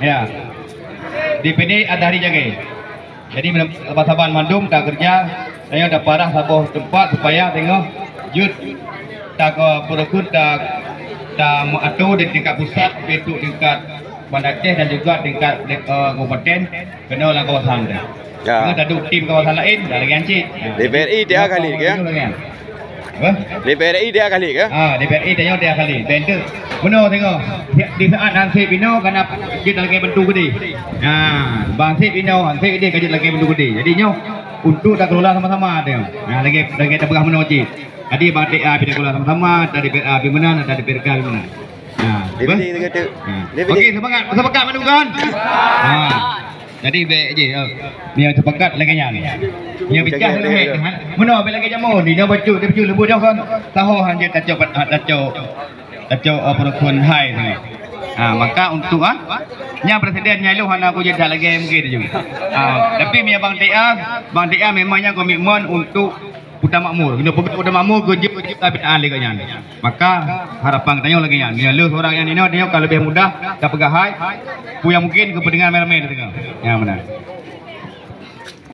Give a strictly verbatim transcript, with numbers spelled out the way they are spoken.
Ya. Di P D ada hari jaga. Jadi, saban-saban mandum takeureuja, tanyoe taparah saboh teumpat supaya teungoh jeuet ta-, peureukeut ta-, tameuatoe di tingkat pusat, yaitu tingkat Banda Aceh dan juga tingkat, eh, kabupaten keunoe lam kawasan tu. Ya. Teungoh taduek tim kawasan laén, dah lagèe nyan cit. Ya. D P R I tiga kali, ya? Lagèe nyan. Apa? D P R I tiga kali, ya? Ah, D P R I tanyoe tiga kali. Bèk teuk. Bunoe teungoh. Di saat hansép inoe, karena jeuet lagèe bantu keudéh. Nah, bang hansép inoe, hansép keudéh ka jeuet lagèe bantu keudéh. Jadi nyoe untuk takelola sama-sama tu. Nah, lagèe, lagèe tapeugah bunoe cit. Jadi bang T A pih takelola sama-sama, ada D P R A pih meunan, ada D P R K pih meunan. Nah, Dia apa? Bini kata, Nah. Dia bini. Okey, semangat. Sepakat mandum kan? Nah. Jadi bèk je. Oh. Ni yang sepakat lagèe nyan. Ni yang pecah Jaga, lagèe jaga. Kan. Bunoe bèk lagèe jameun. Ni nyoe bacut, dia bacut leubu dah kan. Tahu hanya tacok, tacok, tacok, eh, perukun hai tu. Ha, maka untuk, ah, nya presiden nyai lôn hana aku jadi lagèe mungkin tu. Ha, tapi mi abang T A, bang T A memangnya komitmen untuk Kota Makmur. Kena peubuet Kota Makmur ke jeuet, jeuet tapi tak lé nyan. Maka harapan geutanyoe lagèe nyan. Nyoe lé seurang nyang inoe, nyoe ka leubeh mudah tapeugah hai. Peue nyang mungkin keu peudengar ramè-ramè teuka. Ya beuna.